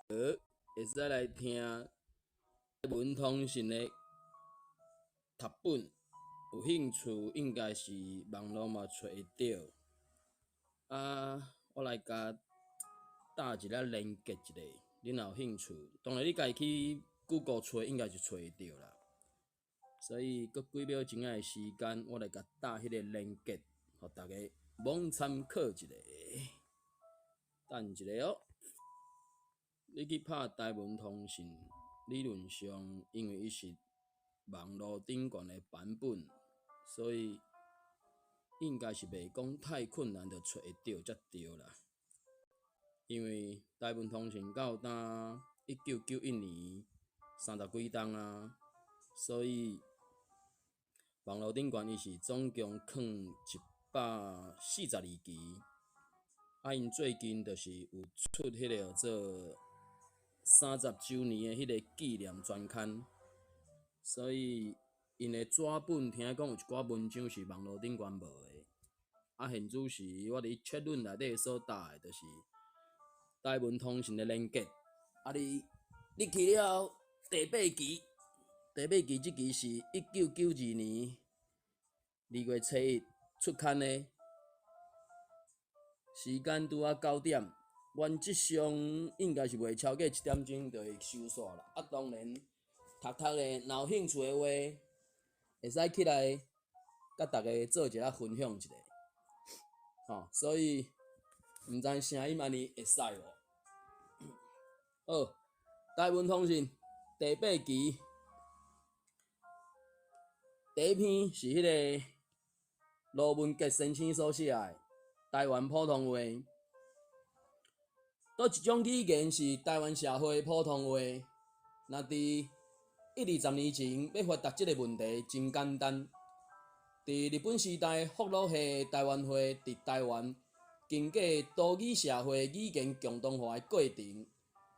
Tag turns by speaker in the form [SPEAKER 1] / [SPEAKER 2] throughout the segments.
[SPEAKER 1] 會使來聽台文通訊的讀本，有興趣應該是網路嘛揣會著。啊，我來共貼一下連結一下，恁若有興趣，當然你家己去 Google 揣應該是揣會著啦。所以閣幾秒鐘仔的時間，我來共貼彼個連結，予逐家罔參考一下。等一下哦，你去拍台文通訊，理論上因為伊是網路頂懸的版本，所以應該是袂講太困難就揣會著才對啦。因為台文通訊到今1991年三十幾冬啊，所以網路頂懸伊是總共囥142期。啊，𪜶最近就是有出彼个叫做三十週年的彼个紀念專刊，所以𪜶的紙本聽講有一寡文章是網路頂懸無的。啊，現此時我佇 chat room 內底所貼的，就是台文通訊的連結。啊，你入去了後，第八期，第八期這期是1992年2月初1出刊的。時間拄仔9點，原則上應該是袂超過1點鐘就會收煞啦。啊，當然，讀讀的若有興趣的話，會使起來佮逐家做一下分享一下。吼，所以毋知聲音按呢會使無？好，台文通訊第八期，第一篇是彼个羅文傑先生所寫的。台灣普通話，佗一種語言是台灣社會普通話。若佇一二十年前，欲回答這个問題真簡單。佇日本時代，福佬系台灣話佇台灣經過多語社會語言共同化的過程，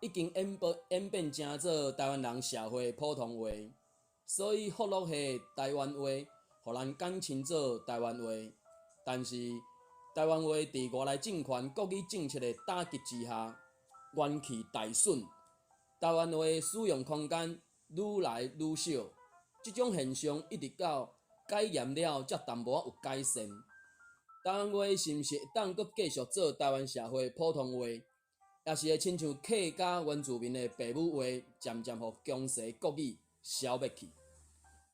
[SPEAKER 1] 已經演變成做台灣人社會普通話。所以福佬系台灣話，予人簡稱做台灣話。但是台灣話佇外來政權國語政策的打擊之下，元氣大損。台灣話使用空間愈來愈少，這種現象一直到解嚴了，才淡薄仔有改善。台灣話是毋是會當閣繼續做台灣社會普通話，抑是會親像客家原住民的爸母話，漸漸予強勢國語消滅去？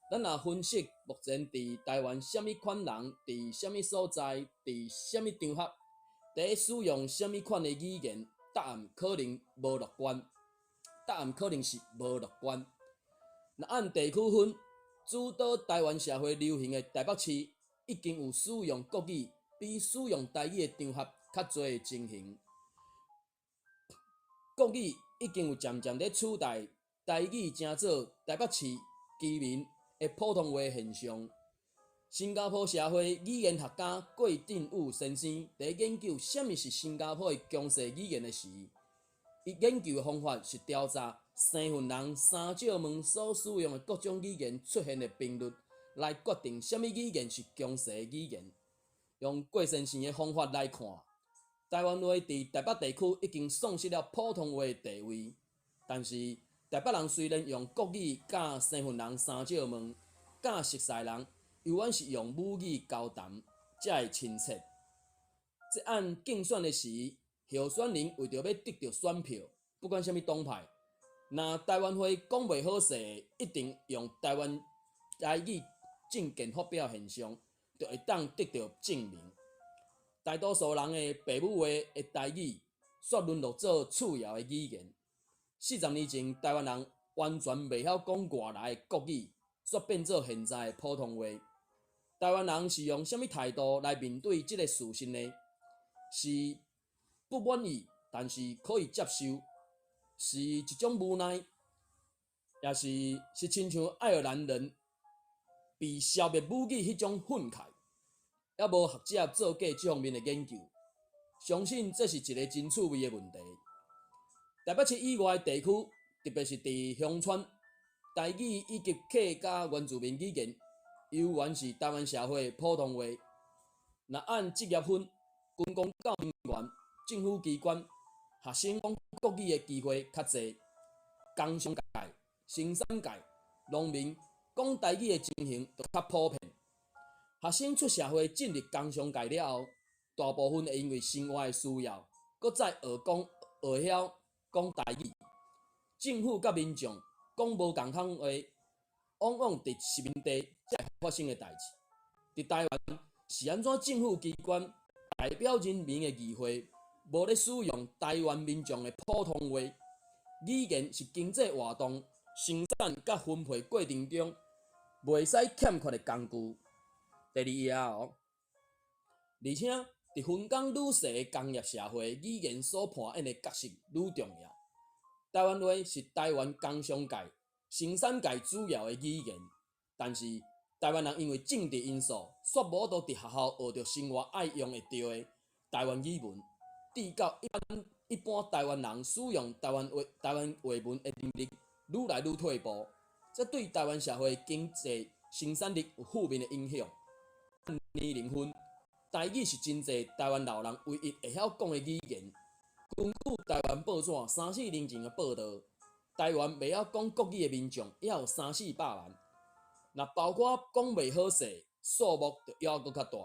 [SPEAKER 1] 咱若分析目前佇台灣啥物款人，佇啥物所在，佇啥物場合，佇咧使用啥物款的語言，答案可能無樂觀。答案可能是無樂觀。若按地區分，主導台灣社會流行的台北市，已經有使用國語比使用台語的場合較濟的情形。國語已經有漸漸咧取代台語，成做台北市居民的普通話現象。新加坡社會語言學家郭鎮宇先生佇研究啥物是新加坡的強勢語言的時，伊研究的方法是調查生份人三借問所使用的各種語言出現的頻率，來決定啥物語言是強勢語言。用郭先生的方法來看，台灣話佇台北地區已經喪失了普通話的地位，但是台北人雖然用國語佮生份人三借問，佮熟似人猶原是用母語交談，才會親切。這按競選的時，候選人為著欲得著選票，不管啥物黨派，若台灣話講袂好勢，一定用台灣台語政見發表現象，就會當得著證明。大多數人的爸母話的台語，煞淪落做次要的語言。40年前，台灣人完全袂曉講外來的國語，煞變做現在的普通話。台灣人是用啥物態度來面對這个事實呢？是不滿意，但是可以接受，是一種無奈，抑是親像愛爾蘭人被消滅母語彼種憤慨。猶無學者做過這方面的研究，相信這是一个真趣味的問題。台北市以外的地區，特別是佇鄉村，台語以及客家原住民語言，猶原是台灣社會普通話。若按職業分，軍公教人員、政府機關、學生講國語的機會較濟。工商界、生產界、農民講台語的情形就較普遍。學生出社會進入工商界了後，大部分會因為生活的需要，閣再學講學曉講台語。政府佮民眾講無仝款話，往往佇殖民地才會發生的代誌。佇台灣是按怎政府機關代表人民的議會，無咧使用台灣民眾的普通話？語言是經濟活動生產佮分配過程中袂使欠缺的工具。第二頁哦，而且佇分工愈細的工業社會，語言所扮演的角色愈重要。台灣話是台灣工商界、生產界主要的語言，但是台灣人因為政治因素，煞無法度佇學校學著生活愛用會著的台灣語文，致到一般一般台灣人使用台灣話台灣話文的能力愈來愈退步，這對台灣社會經濟生產力有負面的影響。按年齡分，台語是真濟台灣老人唯一會曉講的語言。根據台灣報紙三四年前的報導，台灣袂曉講國語的民眾也有三四百萬。若包括講袂好勢，數目就猶閣較大。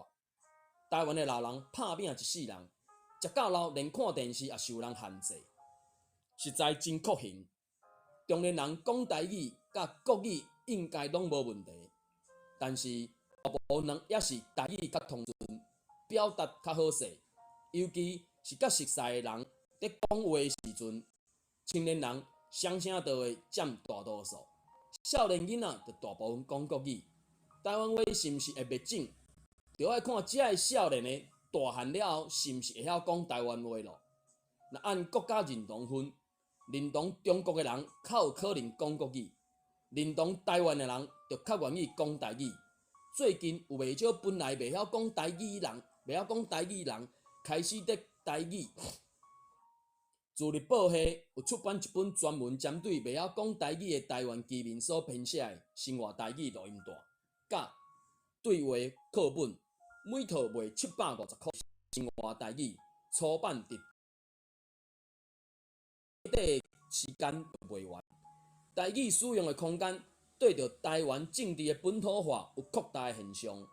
[SPEAKER 1] 台灣的老人拍拚一世人，食到老連看電視也受人限制，實在真酷刑。中年人講台語佮國語應該攏無問題，但是大部分人也是台語較通順，表達較好勢，尤其是佮熟似的人佇講話的時陣，青年人雙聲道的佔大多數，少年囡仔就大部分講國語。台灣話是毋是會滅種，就愛看這个少年的大漢了後是毋是會曉講台灣話囉。若按國家認同分，認同中國的人較有可能講國語，認同台灣的人就較願意講台語。最近有袂少本來袂曉講台語人，袂曉講台語人開始佇台語。自立報系有出版一本專門針對袂曉講台語的台灣居民所編寫的生活台語錄音帶，佮對話課本，每套賣750箍。生活台語初版佇短短時間就賣完。台語使用的空間對著台灣政治的本土化有擴大的現象。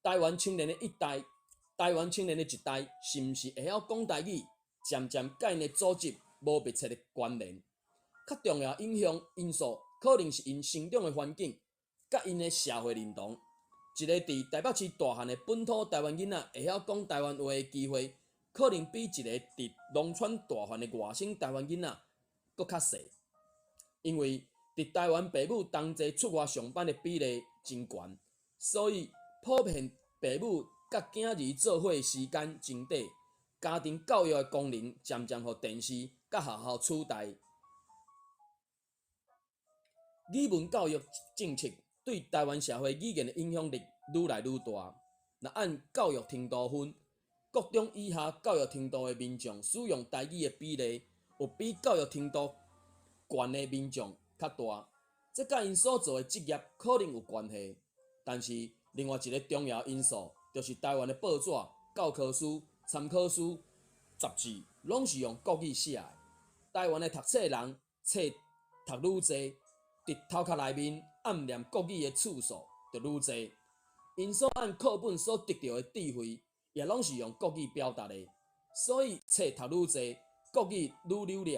[SPEAKER 1] 台灣青年的一代，台灣青年的一代，是毋是會曉講台語，漸漸佮𪜶的祖籍無密切的關聯。較重要影響因素，可能是𪜶成長的環境，佮𪜶的社會認同。一个佇台北市大漢的本土台灣囡仔，會曉講台灣話的機會，可能比一个佇農村大漢的外省台灣囡仔閣較細。因為佇台灣爸母同齊出外上班的比例真懸，所以普遍爸母佮囝兒做伙的時間真短，家庭教育的功能漸漸予電視佮學校取代。語文教育政策對台灣社會語言的影響力愈來愈大。若按教育程度分，國中以下教育程度的民眾使用台語的比例，有比教育程度懸的民眾較大。這佮𪜶所做的職業可能有關係，但是另外一个重要因素，就是台灣的報紙、教科書、參考書、雜誌，攏是用國語寫的。台灣的讀冊人冊讀愈濟，佇頭殼內面暗念國語的次數就愈濟。𪜶所按課本所得著的智慧，也攏是用國語表達的。所以冊讀愈濟，國語愈流利，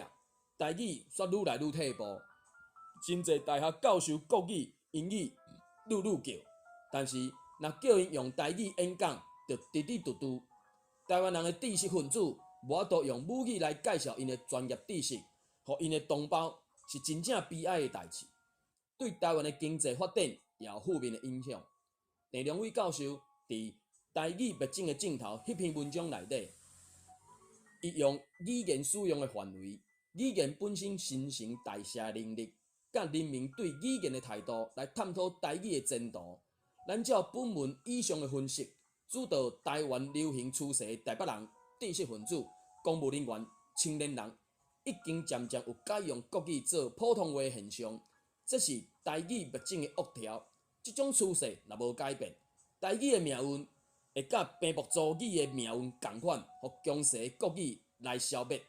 [SPEAKER 1] 台語煞愈來愈退步。真濟大學教授國語、英語愈愈叫，但是若叫𪜶用台語演講，就支支嘟嘟。台灣人的知識分子無法度用母語來介紹𪜶的專業知識，予𪜶的同胞，是真正悲哀的代誌。對台灣的經濟發展也有負面的影響。鄭良偉教授佇台語滅種的盡頭彼篇文章內底，伊用語言使用的範圍、語言本身新陳代謝能力，佮人民對語言的態度來探討台語的前途。咱照本文以上的分析，主導台灣流行趨勢的台北人、知識分子、公務人員、青年人，已經漸漸有改用國語做普通話的現象。這是台語滅種的惡兆。這種趨勢若無改變，台語的命運會佮平埔族語的命運仝款，予強勢國語來消滅。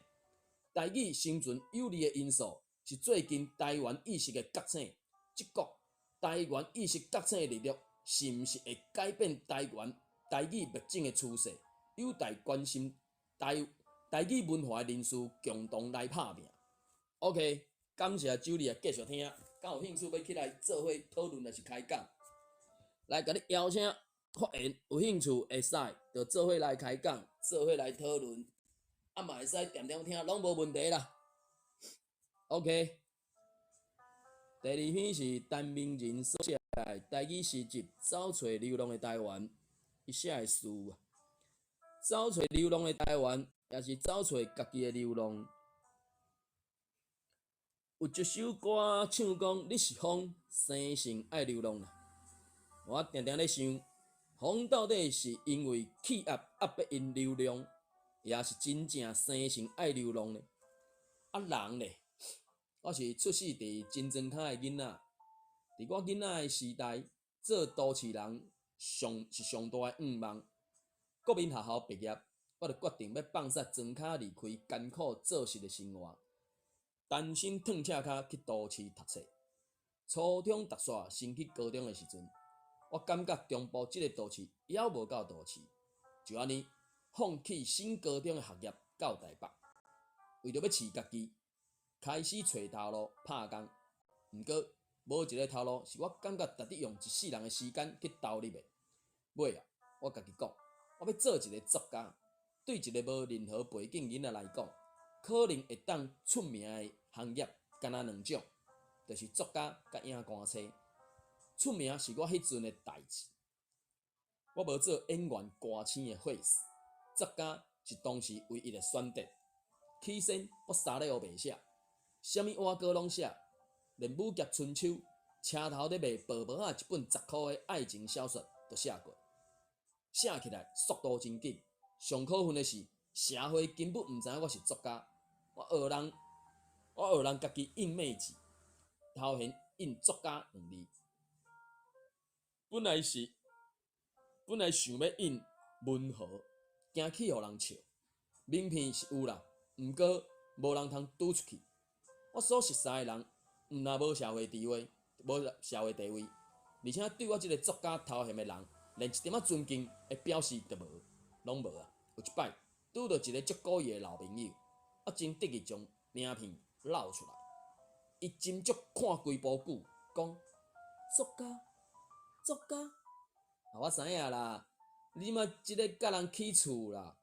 [SPEAKER 1] 台語生存有利的因素，是最近台灣意識的覺醒。這國台灣意識覺醒的力量，是毋是會改變台灣台語滅種的趨勢？有待關心台台語文化的人士共同來拍拚。OK，感謝周麗啊，繼續聽，敢有興趣欲起來做伙討論，抑是開講？來，共你邀請發言，有興趣會使，就做伙來開講，做伙來討論，啊嘛會使恬恬聽，攏無問題啦。OK，第二篇是陳明仁所寫的台語詩集《走揣流浪的台灣》，伊寫的詩啊，走揣流浪的台灣，也是走揣家己的流浪。有一首歌唱講，你是風，生性愛流浪啦。我定定咧想，風到底是因為氣壓壓迫𪜶流浪，抑是真正生性愛流浪呢？啊，人咧，我是出世佇真莊跤的囡仔，佇我囡仔的時代，做都市人上是上大的願望。國民學校畢業，我就決定欲放捨莊跤離開艱苦做實的生活，單身褪赤跤去都市讀冊。初中讀煞升去高中的時陣，我感覺中部這个都市猶無夠都市，就按呢放棄新高中的學業到台北，為著欲飼家己，開始揣頭路拍工。毋過無一个頭路是我感覺值得用一世人的時間去投入的。尾仔，我家己講，我欲做一个作家。對一个無任何背景囡仔來講，可能會當出名的行業，敢若兩種，就是作家佮影歌星。出名是我彼陣的代誌，我無做演員、歌星的貨色，作家是當時唯一的選擇。起先我啥咧烏白寫，啥物碗糕攏寫，連《武俠春秋》車頭咧賣薄薄仔一本10箍的愛情小說都寫過，寫起來速度真緊。上可恨的是，社會根本毋知影我是作家，我學人，我學人家己印妹紙，頭前印作家兩字。本來是本來想欲印文豪，驚去予人笑。名片是有啦，毋過無人通拄出去。我所熟似的人，毋但無社會地位，無社會地位，而且對我這个作家頭銜的人，連一點仔尊敬的表示都無，攏無啊。有一擺拄著一个足古意的老朋友，我真得意將名片露出來，伊斟酌看規晡久，講作家。作家，啊，我知影啦，你嘛這个佮人起厝啦。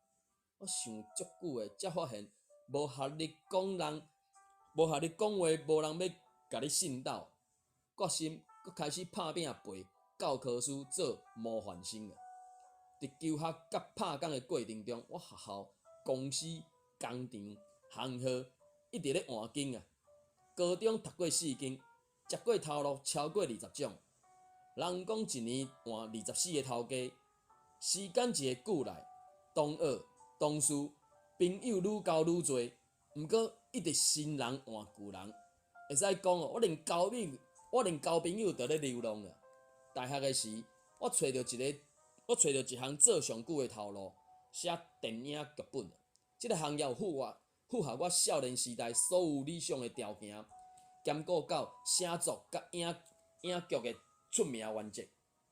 [SPEAKER 1] 我想足久的，才發現無學歷講人，無學歷講話，無人欲共你信到。決心閣開始拍拚背教科書做模範生了。佇求學佮拍工的過程中，我學校、公司、工廠、行號一直咧換間啊。高中讀過四間，食過頭路超過20種。人講一年換24个頭家，時間一个久來，同學、同事、朋友愈交愈濟，毋過一直新人換舊人，會使講哦，我連交朋友都咧流浪啊。大學的時，我揣著一項做上久的頭路，寫電影劇本。這个行業符合我少年時代所有理想的條件，兼顧到寫作佮影影劇的出名原則，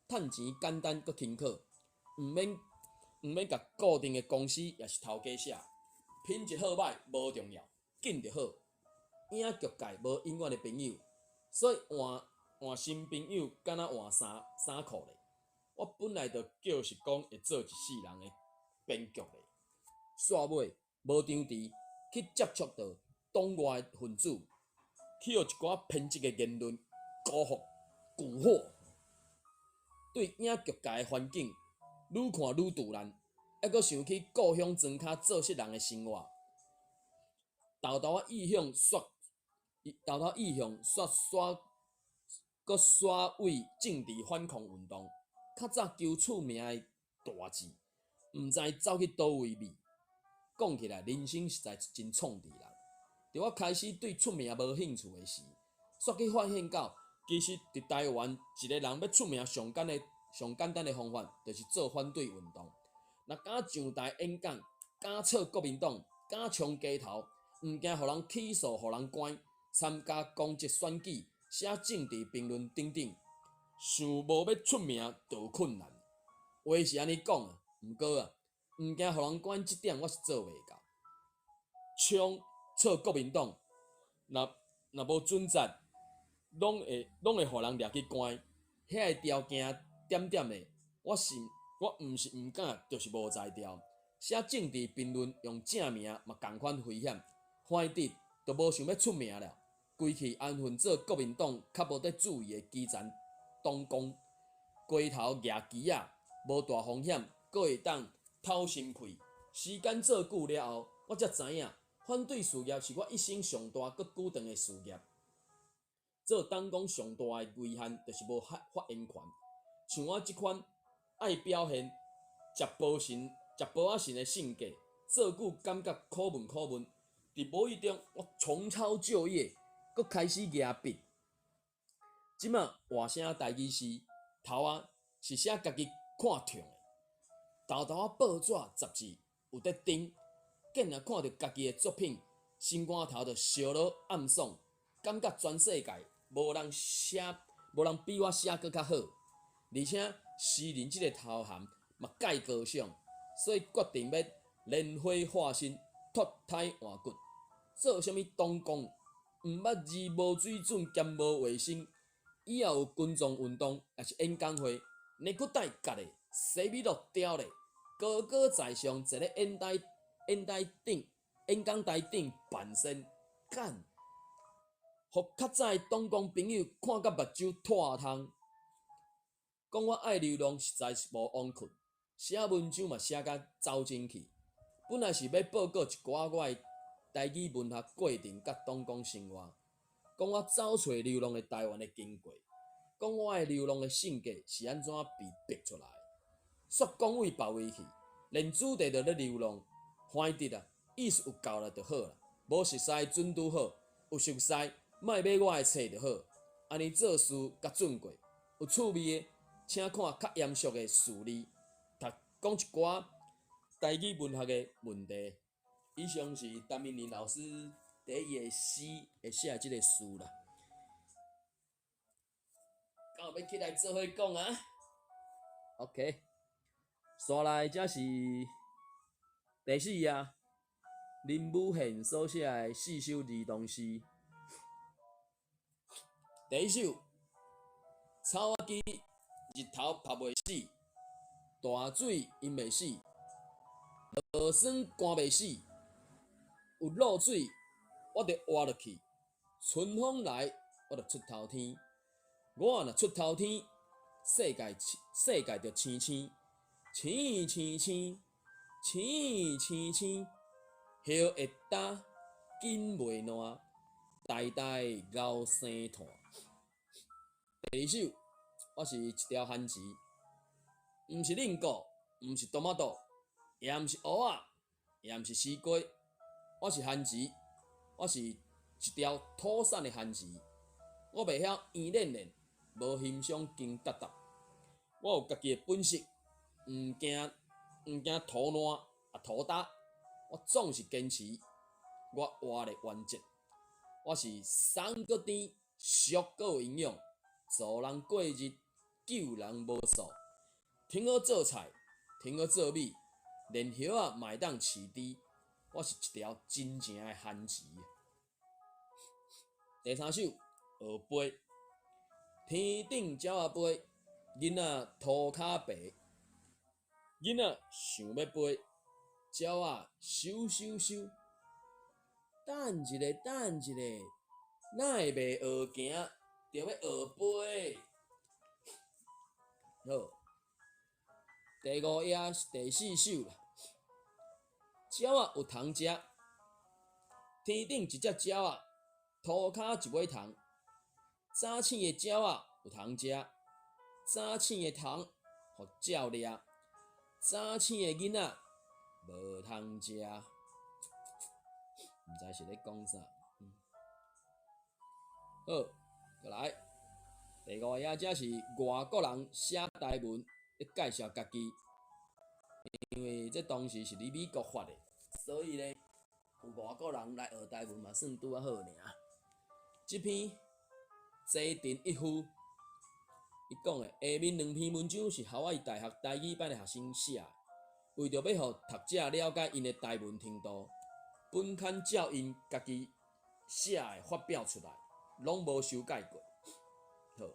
[SPEAKER 1] 趁錢簡單閣輕巧，毋免共固定的公司抑是頭家寫，品質好䆀無重要，緊就好。影劇界無永遠的朋友，所以換換新朋友敢若換衫衫褲咧。我本來就叫是講會做一世人的編劇咧，煞尾無張持去接觸著黨外分子，去予一寡偏激的言論蠱惑蠱惑，對影劇界的環境愈看愈戍爛，猶閣想起故鄉莊跤做穡人的生活，沓沓仔意向煞，沓沓意向煞煞閣煞為政治反抗運動。較早求出名的大志，毋知走去佗位去。講起來，人生實在是真創治人。佇我開始對出名無興趣的時，煞去發現到，其實佇台灣一个人欲出名上簡的、上簡單的方法，就是做反對運動。若敢上台演講，敢吵國民黨，敢衝街頭，毋驚予人起訴，予人關，參加公職選舉，寫政治評論等等，想無欲出名就有困難。話是按呢講啊，毋過啊，毋驚予人關這點我是做袂到。衝錯國民黨，若若無準則，攏會予人掠去關。遐个條件點點的，我是我毋是毋敢，就是無才調。寫政治評論用正名嘛仝款危險，反正就無想欲出名了，規氣安分做國民黨較無得注意的基層黨工，街頭舉旗仔，無大風險，閣會當透心氣。時間做久了後，我才知影，反對事業是我一生上大閣久長的事業。做黨工上大的危害，就是無發言權。像我這款愛表現、食波神、食波仔神的性格，做久感覺苦悶苦悶。佇無意中，我重操舊業，閣開始舉筆。這馬活寫台語詩，頭仔是寫家己看痛的，沓沓仔報紙雜誌有佇登，見若看著家己的作品，心肝頭就燒落暗爽，感覺全世界無人寫，無人比我寫閣較好。而且詩人這個頭銜嘛蓋高尚，所以決定欲蓮花化身，脫胎換骨，做啥物黨工？毋捌字，無水準兼無衛生。以後有群眾運動，抑是演講會，領骨帶結咧，西米露叼咧，高高在上，坐咧演講台頂扮仙，幹，予較早的黨工朋友看甲目睭脫窗，講我愛流浪實在是無枉困，寫文章嘛寫甲走精去。本來是欲報告一寡我的台語文學過程佮黨工生活，講我走揣流浪的台灣的經過，講我的流浪的性格是按怎被逼出來。煞講位別位去，連主題都咧流浪，反正啊，意思有夠了就好啦。無熟似準拄好，有熟似莫買我的冊就好。按呢做事較準過，有趣味的，請看較嚴肅的事例，讀講一寡台語文學的問題。以上是陳明麟老師佇伊的詩會寫的這個詩啦。敢有欲起來做伙講啊？OK，紲來這是第四頁，林武賢所寫的四首兒童詩。第一首，草仔雞日頭曬袂死，大水淹袂死，落霜寒袂死，有露水我就活落去，春風來我就出頭天。我若出頭天，世界就青青，青青青，青青青，葉會焦，根袂爛，代代𠢕生炭。第二首，我是一條番薯，毋是輪骨，毋是トマト，也毋是芋仔，也毋是西瓜，我是番薯，我是一條土產的番薯。我袂曉圓練練，無欣賞金答答。我有家己的本色，毋驚土爛啊土焦，我總是堅持我活的原則。我是酸閣甜，俗閣有營養，助人過日，救人無數。挺好做菜，挺好做米，連葉仔嘛會當飼豬。我是一條真正的番薯。第三首，學飛，天頂鳥仔飛，囡仔塗跤爬，囡仔想欲飛，鳥仔咻咻咻，等一下，等一下，哪會袂學行，就欲學飛？好，第五頁是第四首啦。鳥仔有蟲食，天頂一隻鳥仔，塗跤一尾蟲。早醒的鳥仔有蟲食，早醒的蟲予鳥掠，早醒的囡仔無通食。毋知是咧講啥。好，閣來。第五頁這是外國人寫台文咧介紹家己，因為這當時是佇美國發的，所以咧，有外國人來學台文嘛，算拄仔好爾。這篇齊藤一夫伊講的，下面兩篇文章是夏威夷大學台語班的學生寫的，為著欲予讀者了解𪜶的台文程度，本刊照𪜶家己寫的發表出來，攏無修改過。好，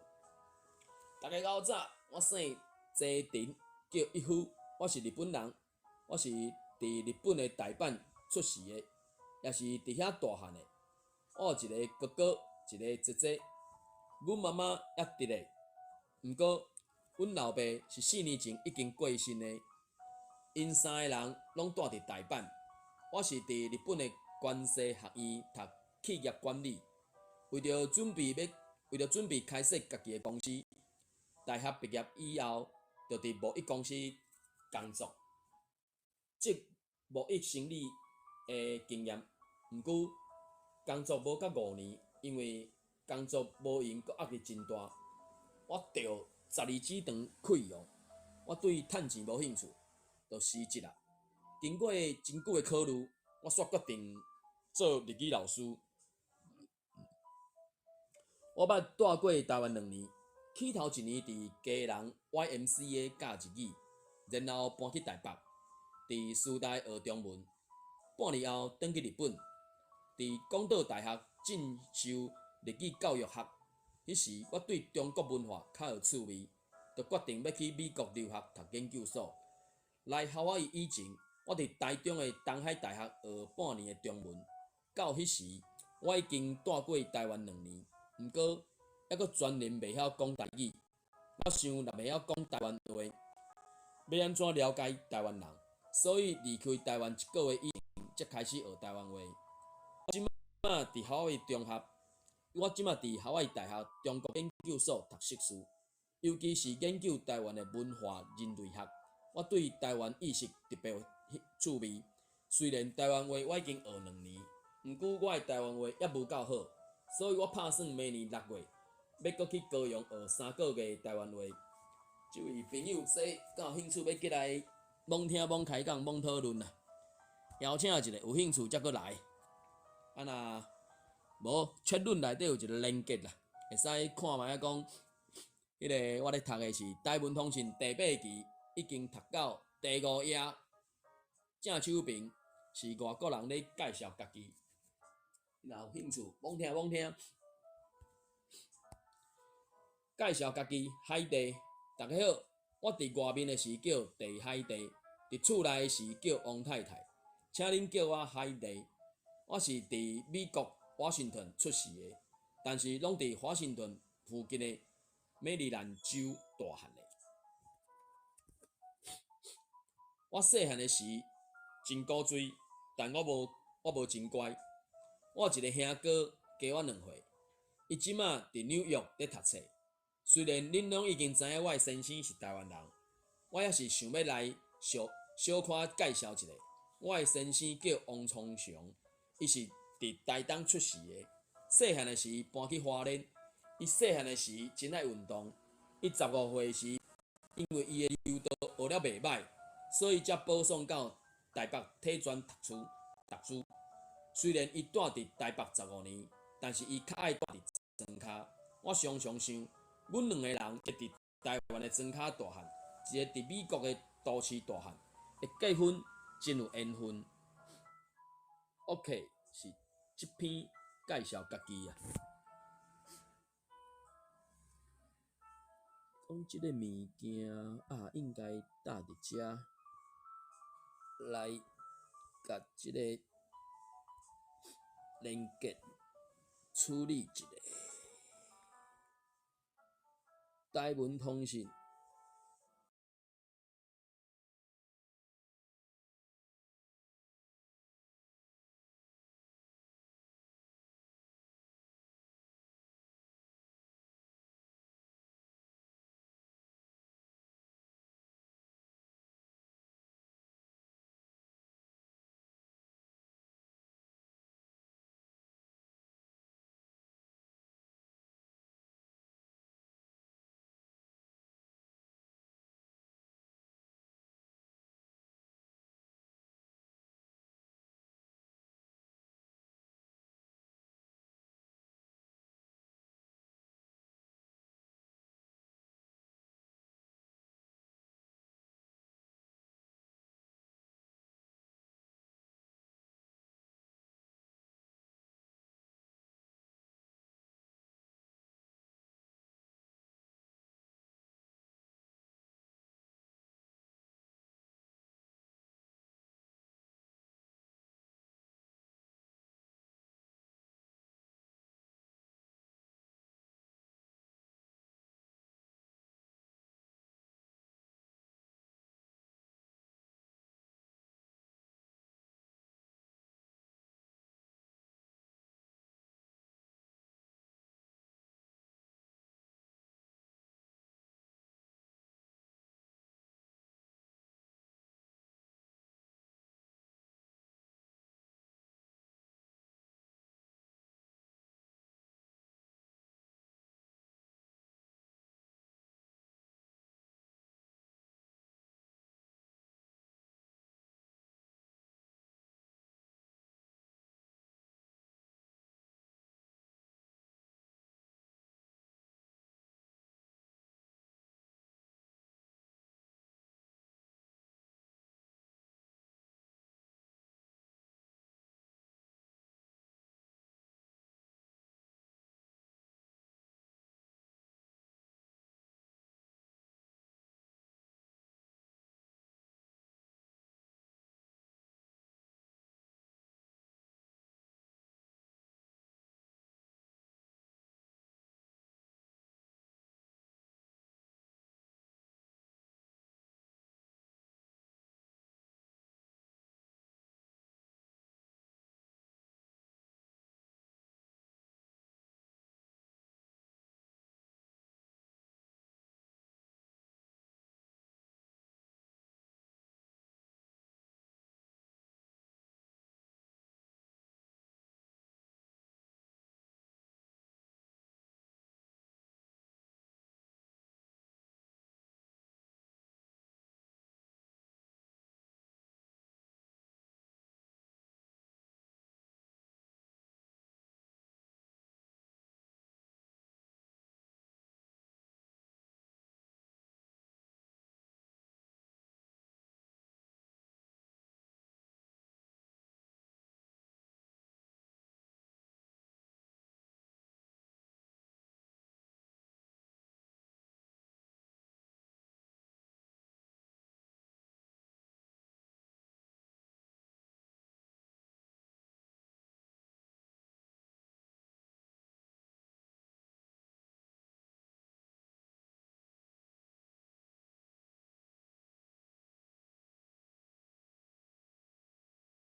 [SPEAKER 1] 大家𠢕早，我姓齊藤，叫一夫，我是日本人，我是佇日本的大阪出世的，也是佇遐大漢的。我有一个哥哥，一个姐姐，阮媽媽猶佇咧，毋過阮老爸是4年前已經過身的。𪜶三个人攏蹛佇大阪。我是佇日本的關西學院讀企業管理，為著準備開設家己的公司，大學畢業以後，就佇貿易公司工作，積貿易生理的經驗。毋過工作無到5年，因為工作無閒，閣壓力真大，我著十二指腸潰瘍，我對趁錢無興趣，就辭職啦。經過真久的考慮，我煞決定做日語老師。我捌蹛過台灣2年，起頭一年佇基隆 YMCA 教日語，然後搬去台北，佇師大學中文。半年後轉去日本，佇廣島大學進修日語教育學。彼時我對中國文化較有趣味，就決定欲去美國留學讀研究所。來夏威夷以前，我佇台中的東海大學學半年的中文。到彼時，我已經蹛過台灣兩年，毋過猶閣全然袂曉講台語。我想若袂曉講台灣話，欲按怎了解台灣人？所以離開台灣一個月以前，才開始學台灣話。我這馬佇夏威夷中學，我這馬佇夏威夷大學中國研究所讀碩士，尤其是研究台灣的文化人類學。我對台灣意識特別有趣味。雖然台灣話我已經學兩年，毋過我的台灣話猶無夠好，所以我拍算明年6月欲閣去高雄學3個月台灣話。這位朋友說，敢有興趣欲過來罔聽罔開講罔討論啊？邀請一下，有興趣才閣來。啊若無，切論內底有一个連結啦，會使看覓仔講，彼个我咧讀的是《台文通訊》第八期，已經讀到第五頁，正手邊是外國人咧介紹家己。若有興趣，罔聽罔聽。介紹家己，海地，大家好，我佇外面的時叫鄭海地，佇厝內的時叫王太太，請恁叫我海地。我是佇美國華盛頓出世的，但是攏佇華盛頓附近的美利蘭州大漢的。我細漢的時真古錐，但我無真乖。我有一個兄哥加我2歲，伊這馬佇紐約咧讀冊。雖然恁攏已經知影我的先生是台灣人，我猶是想欲來小小可介紹一下。我的先生叫王聰雄，伊是佇台東出世的。細漢的時搬去花蓮。伊細漢的時真愛運動。伊15歲時，因為伊的柔道學了袂䆀，所以才保送到台北體專讀書。雖然伊蹛佇台北15年，但是伊較愛蹛佇莊跤。我常常想，阮兩個人，一個佇台灣的莊跤大漢，一個佇美國的都市大漢，會結婚真有緣分。OK，是這篇介紹家己啊。講這个物件啊，應該搭佇遮來共這个連結處理一下。台文通訊。